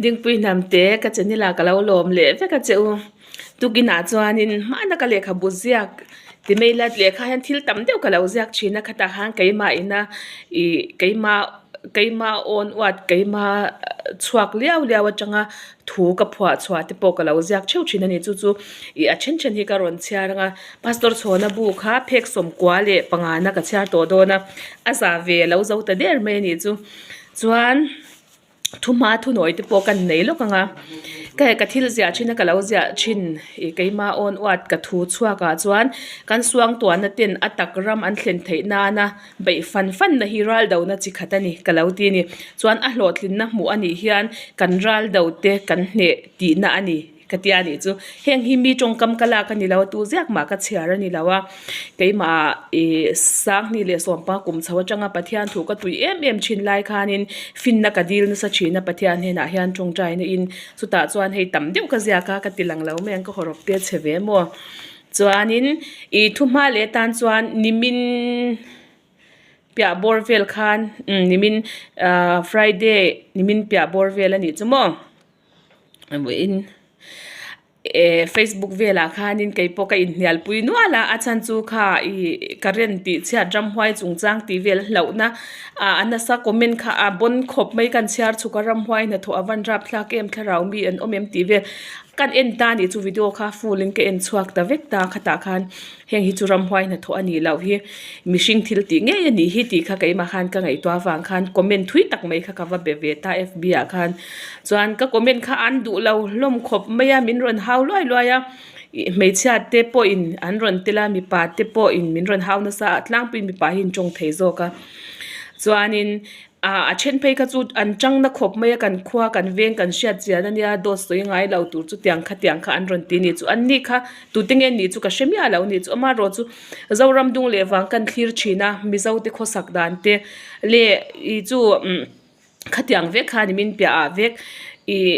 Dingpui hnamte ka channel ah ka lo lawm leh vek a che u. Tukinah chuanin hmana ka lehkhabu ziak ti mai ila lehkha hian thil tam deuh ka lo ziak thin a khatah khan keimah ina ih keimah keimah awn uat keimah chhuak liau liau atanga thu ka phuah chhuah te pawh ka lo ziak theuh thin a ni chu chu ih a then then hi ka rawn chhiar ang a pastor chhawna bu kha phek sawmkua leh pangana ka chhiar tawh dawn a a za ve a lo zo ta der mai a nih chu chuan. Thuhma thunawi te pawh kan nei lawk ang a ka hei ka thil ziah thin a ka lo ziah thin ih keima awn uat ka thu chhuak ah chuan kan suangtuahna ten a tak ram an thlen theih nana beih fan fan na hi ral do na chi khat a ni ka lo ti a ni chuan a hlawhtlinna hmuh a nih hian kan ral do te kan hneh tihna a ni. Ka tia nih chu heng hi mi tawngkam ka lak a ni lo a tu ziak mah ka chhiar a ni lo a keimah ih sanghnih leh sawmpa kum chho atanga Pathian thu ka tui em em thin lai khanin finna ka dil nasa thin a Pathian hnenah hian tawngtaina in chutah chuan hei tam deuh ka ziak a ka ti lang lo mai ang ka hawrawp te chhe ve maw chuanin ih thuhma leh tan chuan nimin piah bawr vel khan umm nimin ah friday nimin piah bawr vel a nih chu maw. Vawiin eh facebook velah khanin keipawh ka inhnialpui nual a a chhan chu kha ih current tih chhiat ramhuai chungchang tih vel hlauhna ah a nasa comment kha a bawn khawp mai kan chhiar chhuk a ramhuai hnathawh a van rapthlak em thlarau mi an awm em tih vel kan en ta anih chu video kha full in ka en chhuak ta vek ta khatah khan. Heng hi chu ramhuai hnathawh a nih loh hi mihring thil tih ngei a nih hi tih kha keimah khan ka ngaihtuah avang khan comment thui tak mai kha ka va be ve ta fb ah khan chuan ka comment kha an duh lo hlawm khawp mai a min rawn hau luai luai a ih hmeichhia te pawhin an rawn tel a mipa te pawhin min rawn hau nasa a tlangpuiin mipa hi an tawng thei zawk a chuanin. Ah a then phei kha chu an tang na khawp mai a kan khua kan veng kan hriat chian ania dawt sawi ngai lo tur chu tiang kha tiang kha an rawn ti a ni chu an ni kha tute nge ni chu ka hre miah lo a ni chu amaherawh chu Zoram dung leh vang kan thlir thin a Mizo te khawsak dan te leh ih chu umm khatiang vek kha ni min piah ah vek ih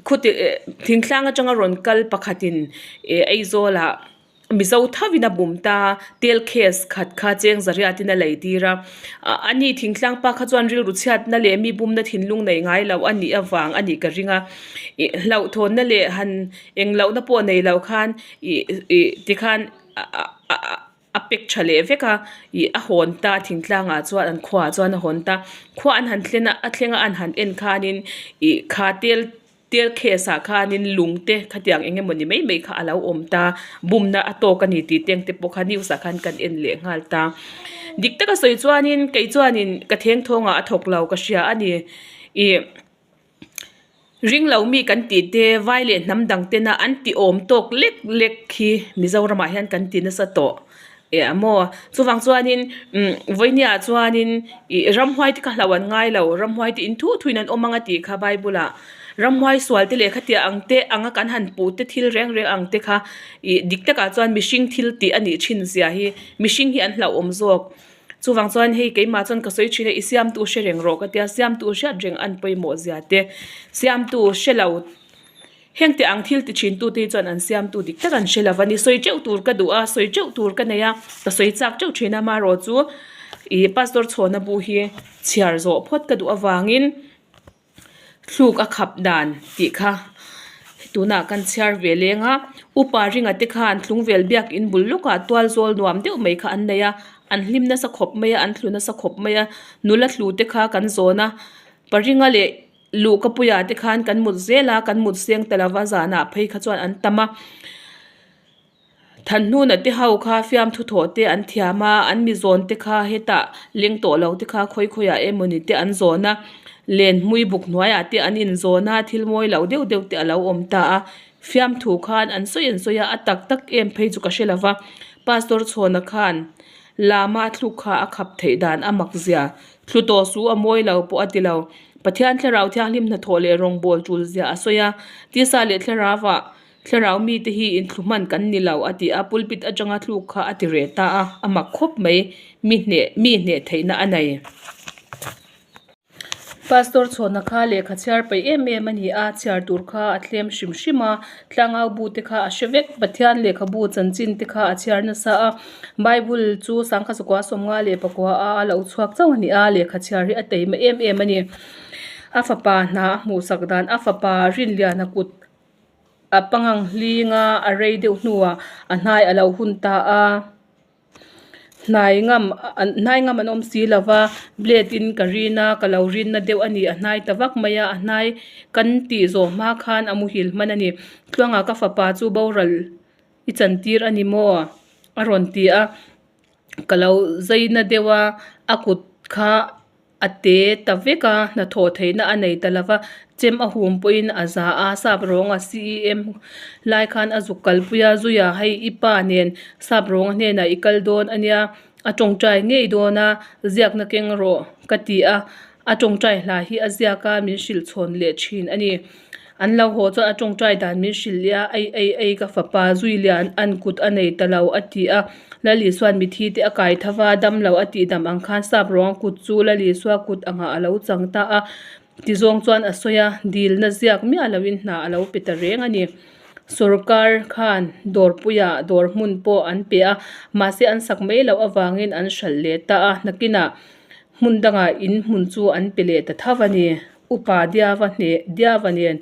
khuti eh thingtlang atanga rawn kal pakhatin eh Aizawl ah. Mizo thovin a bum ta, tel case khat kha cheng zariatin a lei tir a. Ani thingtlang pa kha chuan rilru chhiatna leh mi bumna thinlung nei ngai lo a nih avang a nih ka ring a. Ih hlauhthawnna leh han englohna pawh nei lo khan ih ih tikhan a pek tha leh vek a, ih a hawn ta thingtlangah chuan an khuaah chuan a hawn ta. Khua an han thlen a a thleng a an han en khanin ih kha tel Tel case ah khanin lung te khatiang eng emaw ni mai mai kha a lo awm ta, bumna a tawk a ni tih te ang te pawh kha news ah khan kan en leh nghal ta. Dik taka sawi chuanin kei chuanin ka thengthawng ah a thawk lo ka hria a ni. Ih ring lo mi kan tih te vai leh hnam dang tena an ti awm tawk lek lek hi Mizoram ah hian kan ti nasa tawh. Eh a maw? Chuvang chuanin umm vawinia chuanin ih ramhuai te kha hlauh an ngai lo, ramhuai te in thu thuin an awm ang a tih kha Bible ah ramhuai sual te leh khatia ang te anga kan han puh te thil reng reng ang te kha ih dik takah chuan mihring thil tih a nih thin zia hi mihring hi an hlauhawm zawk. Chuvang chuan hei keimah chuan ka sawi thin a i siamtu hre reng rawh ka tia siamtu hriat reng an pawimawh zia te siamtu hre lo. Heng te ang thil ti thin tute hi chuan an siamtu dik tak an hre lo va ni. Sawi teuh tur ka duh a, sawi teuh tur ka nei a, ka sawi chak teuh thin a, amaherawh chu ih Pastor Chhawna bu hi chhiar zawh phawt ka duh avangin thluk a khap dan tih kha tunah kan chhiar ve leng a. Upa ringa te khan Tlungvel biakin bul lawkah tual zawl nuam deuh mai kha an nei a, an hlim nasa khawp mai a, an thlu nasa khawp mai a, nula thlu te kha kan zawn a, paringa leh. Luhka puiah te khan kan mut zel a, kan mut seng ta lova zanah phei kha chuan an tam a. Thanhnuna te ho kha fiamthu thawh te an thiam a, an mi zawn te kha hetah leng tawh lo te kha khawi khawiah emawni te an zawn a, len hmui buk hnuaiah te an inzawn a, thil mawi lo deuh deuh te a lo awm ta a. Fiamthu khan an sawi an sawi a, a tak tak em phei chu ka hre lova. Pastor Chhawna khan Lama thluk kha a khap theih dan a mak zia. Thlu tawh su a mawi lo pawh a ti lo. Pathian Thlarau Thianghlim hnathawh leh rawngbâwl ṭul zia a sawi a. Tisa leh Thlarauah Thlarau mite hi inthlu hman kan ni lo a ti a, pulpit aṭanga thluk kha a ti reh ta a, a mak khawp mai, mi hneh mi hneh theihna a nei. Pastor chhuahna kha lehkha chhiar peih em em a ni a, chhiar tur kha a thlem hrim hrim a, tlangau bu te kha a hre vek, Pathian lehkhabu chanchin te kha a chhiar nasa a, Bible chu sangkha zakua sawmnga leh pakua a a lo chhuak chauh a ni a, lehkha chhiar hi a teima em em a ni. A fapa hna a hmuhsak dan a fapa Rinliana kut a pangang hling a a rei deuh hnuah a hnai a lo hun ta a. Hnai ngam hnai ngam an awm si lo va blade in ka rin a ka lo rin na deuh a ni a hnai ta vak mai a a hnai kan tih zawh hma khan a muhil hman a ni. Tluangah ka fapa chu boral i chantir a ni maw? A rawn ti a ka lo zai na deuh a a kut kha A te ta vek a, hnathawh theihna a nei ta lova, chem a hum pawhin a za a, sap rawnga CEM lai khan a zuk kalpui a, zuia hei i pa nen sap rawnga hnenah i kal dawn a nia, a tawngtai ngei dawn a, ziakna keng rawh ka ti a, a tawngtai hla hi a ziak a, min hrilh chhawn leh thin a ni. An lo haw chuan a tawngtai dan min hrilh leh a, Ei ei ei ka fapa zui lian an kut a nei ta lo a ti a. Lalisuan mithi te a kai tho va, dam lo a tih dam ang khan sap ruang kut chu Lalisua kut angah a lo chang ta a ti zawng chuan a sawi a, dilna ziak miah loin hna a lo pe ta reng a ni. Sorkar khan dawrpuiah dawr hmun pawh an pe a, mahse an sak mai loh avangin an hralh leh ta a, nakinah hmun dangah in hmun chu an pe leh ta tho a ni. Upa Diava hneh Diava nen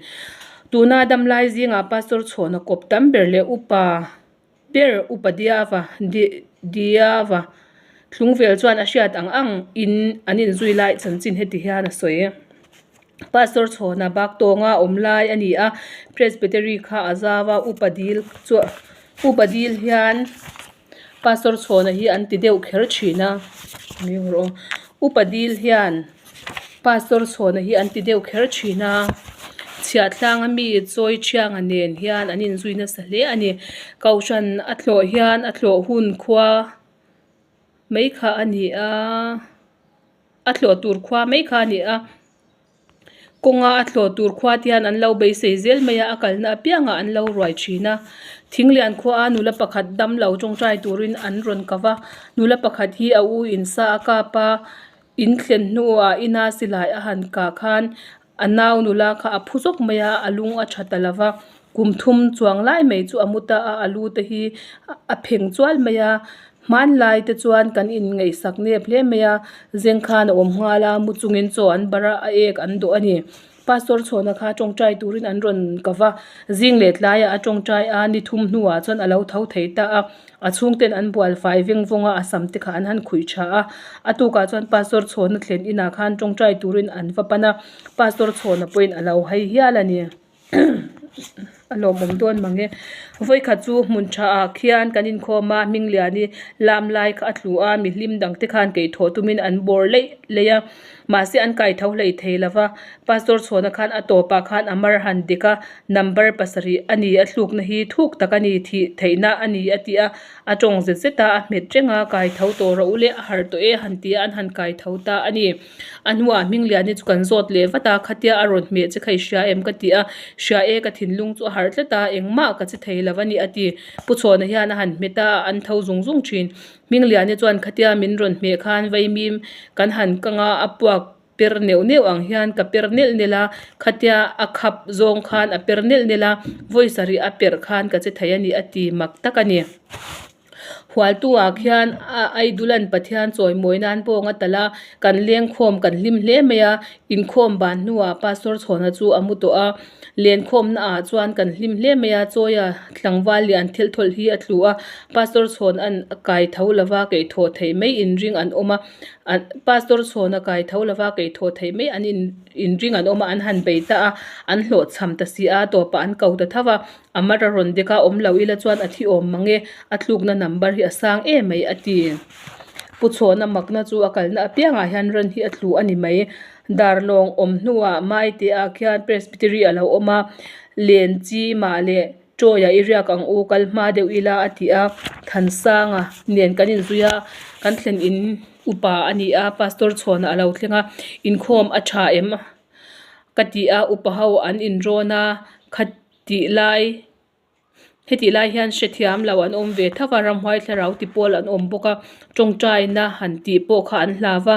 tuna damlai zingah Pastor chhawna kawp tam ber leh Upa ber Upa Diava Diava Thlungvel chuan a hriat ang ang in an inzui lai chanchin heti hian a sawi. Pastor chhawna bak tawnga awm lai a ni a, Presbytery kha a zau a, Upa dil chu Upa dil hian Pastor chhawna hi an ti deuh kher thin a, Upa dil hian Pastor chhawna hi an ti deuh kher thin a, chhiahtlanga mi chawi thianga nen hian an inzui nasa hle a ni. Kohhran a thlawh hian a thlawh hun khua mai kha a ni a, a thlawh tur khua mai kha a ni a. Kawnga a thlawh tur khua te hian an lo beisei zel mai a, a kalna apiangah an lo ruai thin a. Thinglian khuaa nula pakhat damlo tawngtai turin an rawn kau va, nula pakhat hi a u in sa a kap a, in thlen hnuah ina silai a han kah khan a nau nula kha a phu zawk mai a, a lung a tha ta lo va, kum thum chuang lai mai chu a mu ta a, a lu te hi a pheng chual mai a. Hmanlai te chuan kan inngaihsak nep hle mai a, Zengkhan a awm nghal a, mu chungin chaw an barh a, a ek an dawh a ni. Pastor chhawna kha tawngtai turin an rawn ka va, zing leh tlaiah a tawngtai a, ni thum hnuah chuan a lo tho thei ta a, a chhungten an bual fai veng vawng a, a sam te kha an han khuih tha a. A tukah chuan Pastor chhawna thlen inah khan tawngtai turin an va pan a, Pastor chhawna pawhin a lo hai hial a ni. A lawmawm dawn mang e. Vawikhat chu hmun tha ah khian kan inkhawm a, Hmingliani lam lai kha a tlu a, mihlim dang te khan keithawh tumin an bawr leih leih a, mahse an kaitho hlei thei lo va. Pastor chhuahna khan a tawpah khan a mar han dik a, number pasarih a ni, a thlukna hi thuk tak a ni, thih theihna a ni a ti a, a tawng zet zet a, a hmet reng a, kaitho tawh rawh u le, a harh tawh e han ti a, an han kaitho ta a ni. A hnuah Hmingliani chu kan zawt leh vat a, khatia a rawn hmeh che kha i hria em ka ti a, hria e ka thinlung chu a harh tlat a, engmah ka che thei lo a ni a ti. Pu Chhawna hian a han hmet a, an tho zung zung thin. Hmingliani chuan khatia min rawn hmeh khan vaimim kan han kang a, a puak per neuh neuh ang hian ka per nelh nelh a, khatia a khap zawng khan a per nelh nelh a, vawi sarih a perh khan ka che thei a ni a ti mak tak a ni. Hualtu-ah khian a Aidulan Pathian chawimawi nan pawng a talh a, kan lengkhawm kan hlim hle mai a, inkhawm ban hnuah Pastor Chhawna chu a mu tawh a, lenkhawmna ah chuan kan hlim hle mai a, Chawia tlangval lian thil thawlh hi a tlu a, Pastor Chhawn an kai tho lova keithawh theih mai inring an awm a, Pastor Chhawna kai tho lova keithawh theih mai an inring an awm a, an han bei ta a, an hlawhchham ta si a, tawpah an ko ta tho a. A mar a rawn dek a, awm lo ila chuan a thi awm mang e, a tlukna number hi a sang em mai a ti. Pu Chhawna makna chu a kalna apiangah hian ran hi a tlu a ni mai. Darlawng awm hnuah Maite-ah khian Presbytery a lo awm a, Len chi mah leh Tawia i riak ang u, kal hma deuh ila a ti a, Thansanga nen kan inzui a, kan thlen in upa a ni a, Pastor Chhawna a lo thleng a, inkhawm a tha em ka ti a, upa ho an inrawn a, kha Tih lai, Hetih lai hian hrethiam lo an awm ve tho va, ramhuai thlarau ti pawl an awm bawk a, tawngtaina han tih pawh kha an hlau va,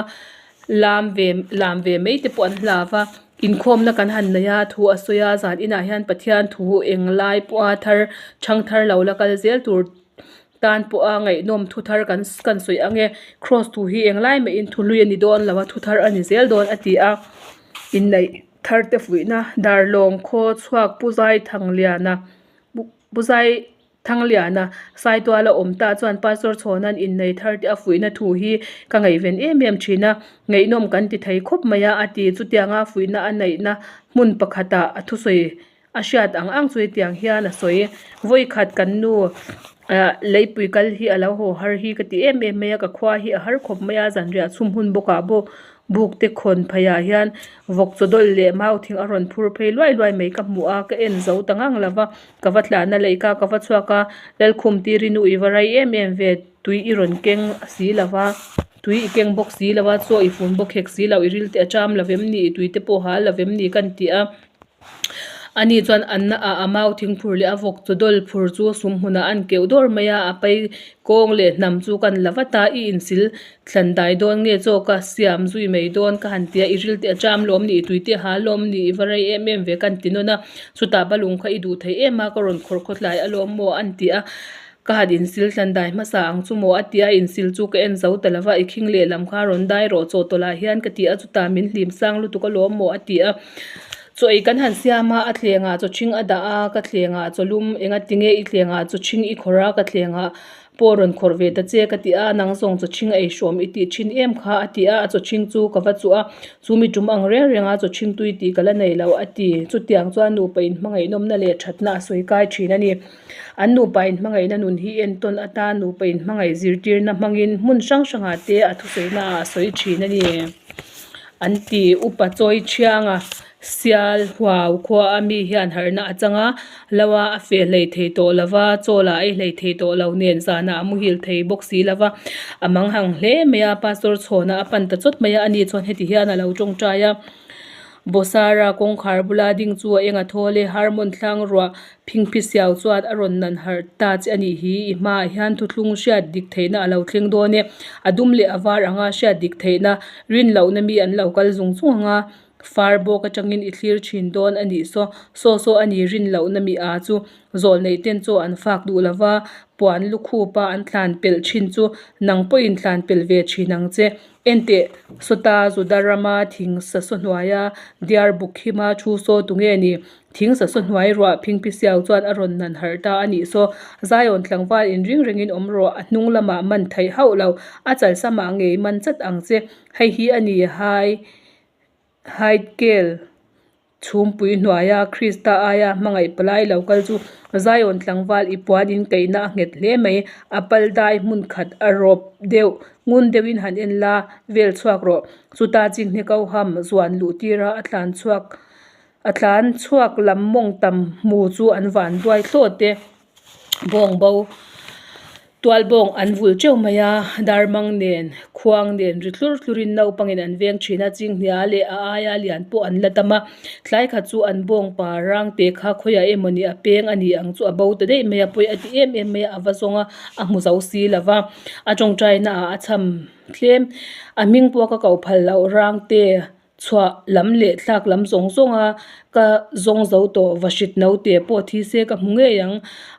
lam ve lam ve mai te pawh an hlau va, inkhawmna kan han nei a, thu a sawi a, zan inah hian Pathian thu eng lai pawha thar chhang thar lo la kal zel tur tan pawha ngaihnawm thu thar kan kan sawi ang e, kraws thu hi eng lai mahin thu hlui a ni dawn lo a, thu thar a ni zel dawn a ti a, inneih. tharte fuihna Darlawng khaw chhuak Pu Zaithangliana Pu Zaithangliana Saituala awm ta chuan Pastor Chhawna'n innei tharte a fuihna thu hi ka ngaihven em em thin a, ngaihnawm kan ti thei khawp mai a a ti. Chutianga fuihna a neihna hmun pakhatah a thusawi A hriat ang ang chu hetiang hian a sawi. Vawikhat kan nu ah leipui kal hi a lo haw har hi ka ti em em mai a, ka khua hi a har khawp mai a, zanriah chhum hun bawkah pawh buk te khawn pheiah hian vawk chaw dawlh leh mau thing a rawn phur phei luai luai mai ka hmu a, ka en zo ta ngang lo va, ka va tlan a leihka ka va chhuak a, Lalkhum tiri nu i va rai em em ve, tui i rawn keng si lo va, tui i keng bawk si lo va, chaw i fun bawk hek si lo, i ril te a cham lo vem ni, i tui te pawh hal lo vem ni ka ni ti a. Ani chuan an ah a mau thing phur leh a vawk chaw dawl phur chu sum hmunah an keuh dawr mai a, a pai kawng leh hnam chu kan la vat a, i insil thlan dai dawn nge chaw ka siam zui mai dawn ka han ti a, i ril te a cham lawm ni, i tui te a hal lawm ni, i va rei em em ve ka han ti nawn a, chutah balung kha i duh thei em a ka rawn khawrh khaw tlai alawm maw an ti a, ka han insil thlan dai hmasa ang chu maw a ti a, insil chu ka en zo ta lo va, i khing lehlam kha rawn dai rawh chaw tawlh ah hian ka ti a, chutah min hlim sang lutuk alawm maw a ti a. Chaw ei kan han siam a, a thlengah chaw ṭhing a dah a, ka thlengah chaw lum enga tinge i thlengah chaw ṭhing i khawrh a, ka thlengah pawh rawn khawrh ve ta che ka ti a, nang zawng chaw ṭhing ei hrawm i tih ṭhin em kha a ti a, a chaw ṭhing chu ka va chuh a, chu mi ṭum ang reng reng a chaw ṭhing tui tih ka la nei lo a ti. Chutiang chuan nupa inhmangaih nawmna leh ṭhatna a sawi kai ṭhin a ni. An nupa inhmangaihna nun hi entawn atan nupa inhmangaih zirtirna hmangin hmun hrang hrangah te a thusawiina ah a sawi ṭhin a ni. An ti upa chawi thiang a, sial huau khua a mi hian harhna a chang a, lo a a feh hlei thei tawh lo va, chawl ah a ei hlei thei tawh lo nen zanah a muhil thei bawk si lo va, a manghang hle mai a, pastor chhawnah a pan ta chawt mai a, ani chuan heti hian a lo tawngtai a, Bawsara kawngkhar bula ding chu a eng a thawl e, Harmon thlang ruah Phingphi siau chuan a rawn nan harh ta che a nih hi, i hmaah hian thuthlung hriat dik theihna a lo thleng dawn e, a dum leh a var anga hriat dik theihna rin lohna mi an lo kal zung zung ang a, far bawk atangin i thlir thin dawn a nih saw, saw saw a ni rin lohna mi a chu zawl neih ten chaw an fak duh lova, puan lukhupa an thlan pelh thin chu nang pawhin thlan pelh ve thin ang che. Enteh, sawta Juda rama thing sa saw hnuaia diar buk khima thu saw tu nge ni? Thing sa saw hnuai ruah phingphi siau chuan a rawn nan harh ta a nih saw. Zion tlangval in ring rengin awm rawh, a hnung lamah man theih hauh lo, a chalsamah ngei man chat ang che. Hei hi a ni hai Haidkel. Chhumpui hnuaia Krista aia hmangaih palai lo kal chu Zion tlangval i puan in kaihna a nghet hle mai. A pal dai hmun khat a rawp deuh ngun deuhin han en la vel chhuak rawh. Chuta chinghne ko ham zuan luh tira a tlan chhuak a tlan chhuak lam mawng tam hmu chu an van duai thlawt e. Bawng bo tual bawng an vul teuh mai a, darmang nen khuang nen ri tlur tlur in naupangin an veng thin a, chinghnia leh a aia lian pawh an la tam a, tlai khat chu an bawng pa rang te kha khawiah emawni a peng a ni ang chu a bo ta daih mai a, pawi a ti em em mai a, a va zawng a, a hmu zo si lo va, a tawngtai na ah a cham tlem, a hming pawh ka koh phal loh rang te. Chhuah lam leh thlak lam zawng zawng a, ka zawng zo tawh va hrit naute pawh thi se ka hmu ngei ang,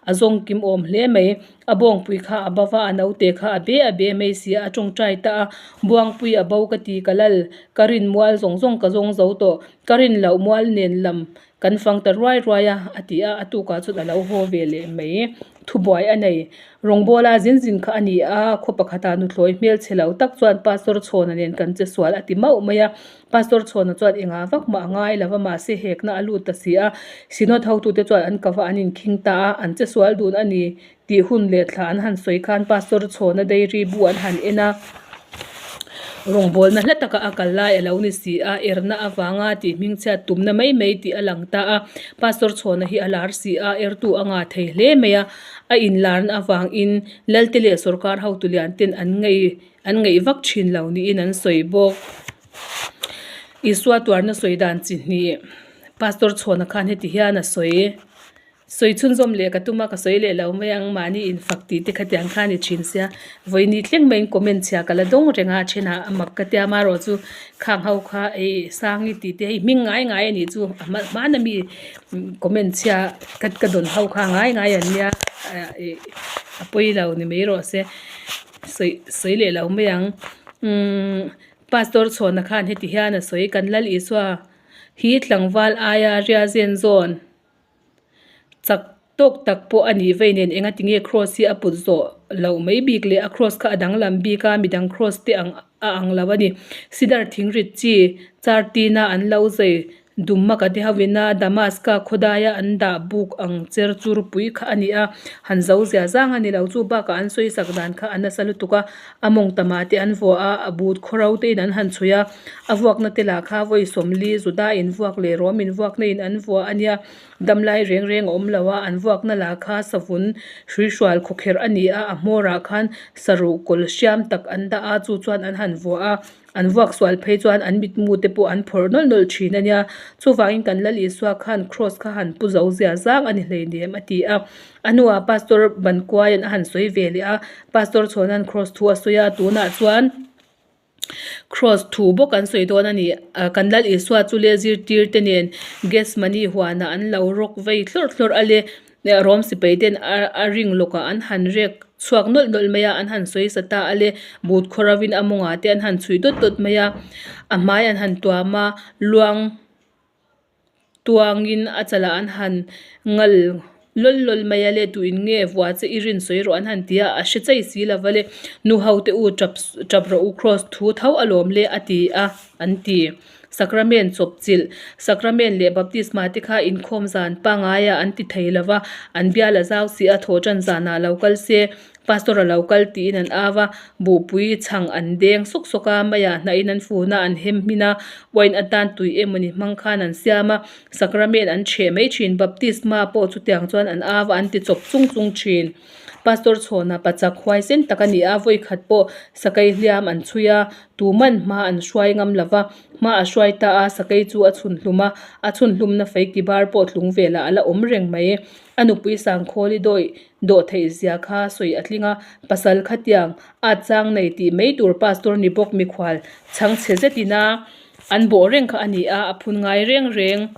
a zawng kim awm hle mai. A bawngpui kha a bava a naute kha a be a be mai si a, a tawngtai ta a, Buangpui a bo ka ti ka lal, ka rin mual zawng zawng ka zawng zo tawh, ka rin loh mual nen lam kan fang ta ruai ruai a, a ti a, a tukah chuan a lo haw ve leh mai. Thubuai a nei. Rawngbawla zin zin kha a ni a, khaw pakhata nuthlawi hmel chhe lo tak chuan Pastor Chhawna nen kan che sual a ti mauh mai a. Pastor Chhawna chuan engah vak mah a ngai lo va, mahse hekna a lut ta si a. Synod hotute chuan an kava an inkhing ta a, an che sual dun a ni tih hun leh thla an han sawi khan Pastor Chhawna diary bu an han en a. Rawngbawlna hla taka a kal lai a lo ni si a, erna avanga tih hmingchhiat tumna mai mai tih a lang ta a. Pastor Chhawna hi a lar si a, ertu a ngah thei hle mai a. A inlarna avangin Lalte leh sawrkar hotu lian ten an ngei an ngeih vak thin lo niin an sawi bawk. Isua tuarna sawi dan chi hnih Pastor Chhawna khan heti hian a sawi. Sawi chhunzawm leh ka tum a, ka sawi leh lo mai ang, mahni infak tih te khatiang kha a ni thin sia. Vawiini thleng maiin comment chhia ka la dawng reng a, a thenah a mak ka tia amaherawh chu khang ho kha ei Sangi tih te hei hming ngai ngai a nih chu a hma hmana mi comment chhia ka ka dawn ho kha ngai ngai an nia ih a pawi lo ni mai rawh se sawi sawi leh lo mai ang umm Pastor Chhawna khan heti hian a sawi kan Lal Isua. hi tlangval aia ria zen zawn chak tawk tak pawh a nih vei nen enga tinge cross hi a put zawh loh mai bik leh a cross kha a danglam bik a midang cross te ang a ang lo a ni sidar thing rit chi char tina an lo zai Dumma ka ti ho ina Damaska khawdaia an dah buk ang cher chur pui kha a ni a, han zo zia zang a ni lo. Chu bakah an sawi sak dan kha a nasa lutuk a, a mawng tama te an vuah a, a but khawro te in an han chhui a, a vuakna te lah kha vawi sawmli Juda in vuak leh Rom in vuakna in an vuah a nia, damlai reng reng a awm lo a, an vuakna lah kha savun hruihrual khawkherh a ni a, a hmawrah khan saruh kawl hriam tak an dah a, chu chuan an han vuah a. An vuak sual phei chuan an mitmu te pawh an phawrh nawlh nawlh thin a nia. Chuvangin kan Lal Isua khan Kraws kha han pu zo zia zang a ni hleinem a ti a. A hnuah Pastor Bankuaia'n a han sawi ve leh a, Pastor Chhawna'n Kraws thu a sawi a, tunah chuan Kraws thu bawk an sawi dawn a ni. Kan Lal Isua chu le zirtir te nen Gethsemane huanah an lo rawk vei thlawrh thlawrh a le. Rom sipai ten a ring lawkah an han rek chhuak nawlh nawlh mai a, an han sawi sa ta a le, but khaw rovin a mawngah te an han chhui dawt dawt mai a, a hmai an han tuam a, luang tuangin a chalah an han ngal lawl lawl mai a le, tuin nge vua che i rin sawi rawh an han ti a, a hre chei si lo va le, nu ho te u tap tap rawh u cross thu tho alawm le a ti a an ti. Sakramen chawpchilh, Sakramen leh Baptisma te kha inkhawm zan pangaiah an ti thei lo va, an bial a zau si a, thawhtan zanah lo kal se, Pastor a lo kal tiin an au a, buhpui chhang an deng sawk sawk a, meiah hnahin an fun a, an hem hmin a, wine atan tui emawni hmang khan an siam a, Sakramen an chheh mai thin, Baptisma pawh chutiang chuan an au a, an ti chawp chung chung thin. Pastor chhawna pachak huaisen tak a ni a, vawikhat pawh sakei hliam an chhui a, tuman hma an hruai ngam lo va, hma a hruai ta a, sakei chu a chhun hlum a, a chhun hlumna fei ki bar pawh tlung velah a la awm reng mai. A nupui Sangkhawli dawi dawh theih zia kha sawi a tling a, pasal khatiang at chang nei tih mai tur pastor ni bawk mikhual chhangchhe zetin a an bawh reng kha a ni a, a phun ngai reng reng.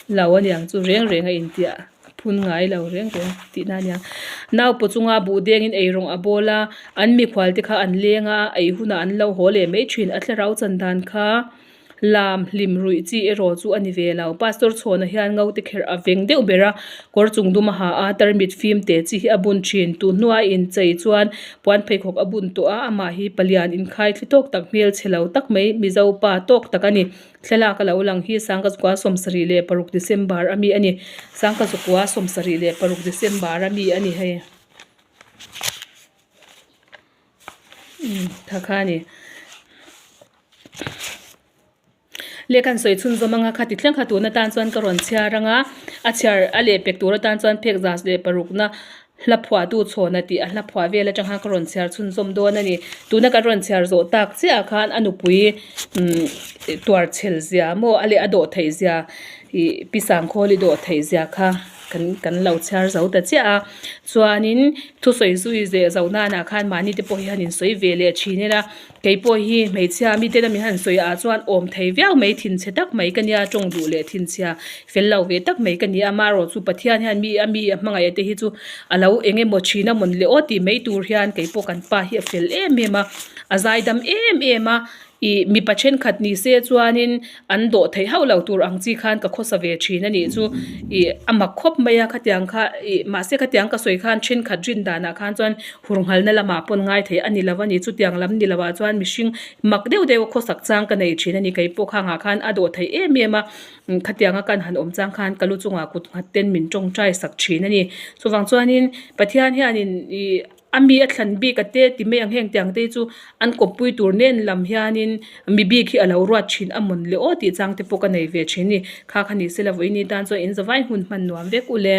Lo a niang chu reng reng a intiah a phun ngai lo reng reng tihna a niang. Naupaw chunga buh dengin eirawng a bawl a, an mikhual te kha an leng a, ei hunah an lo haw leh mai thin. A thlarau chan dan kha lam hlim ruih chi erawh chu a ni ve lo. Pastor Chhawna hian ngaute kherh a veng deuh ber a, kawr chung dum a ha a, tarmit fim te chi hi a bun thin. Tun hnua inchei chuan puan pheikhawk a bun tawh a, amah hi palian inkhai thli tawk tak hmel chhe lo tak mai Mizo pa tawk tak a ni. Thlalak a lo lang hi Sangkazukua 76 December a mi a ni. Sangkazukua 76 December a mi a ni hei. Umm tha kha a ni. Lehkha an sawi chhunzawm anga khati thleng kha tun atan chuan ka rawn chhiar anga a chhiar a lehpek tur atan chuan phek zas leh parukna Hla phuahtu chhawna tih a hla phuah vel atang khan ka rawn chhiar chhunzawm dawn a ni. Tuna kan rawn chhiar zawh tak chiah khan a nupui umm tuar chhel zia maw a leh a dawh theih zia ih pi Sangkhawli dawh theih zia kha kan kan lo chhiar zo ta chiah a. Chuanin thusawi zui leh zo nanah khan mahni te pawh hi han insawi ve leh thin ila. Kei pawh hi hmeichhia mite min han sawi ah chuan awm thei viau mai thinchhe tak mai ka nia tawng duh leh thinchhia fel lo ve tak mai ka ni a amaherawh chu Pathian hian mi a mi a hmangaih te hi chu a lo eng emaw thin a mawn leh aw tih mai tur hian kei pawh kan pa hi a fel em em a a zaidam em em a ih mipa thenkhat ni se chuanin an dawh theih hauh lo tur ang chi khan ka khawsa ve thin a nih chu ih a mak khawp mai a khatiang kha ih mahse khatiang ka sawi khan thenkhat rin danah khan chuan Hurnghalna lamah pawn ngai thei a ni lo a ni. Chutiang lam ni loah chuan mihring mak deuh deuh a khawsak chang ka nei thin a ni. Kei pawh khangah khan a dawh theih em em a, khatianga kan han awm chang khan ka lu chungah kut nghat ten min tawngtai sak thin a ni. Chuvang chuanin Pathian hianin ih a mi a thlan bik a te ti mai ang heng tiang te hi chu an kawppui tur nen lam hianin mi bik hi a lo ruat thin a mawn le aw tih chang te pawh ka nei ve thin a ni. Kha kha ni se la vawiin ni tan chuan in zavai hmun hman nuam vek u le.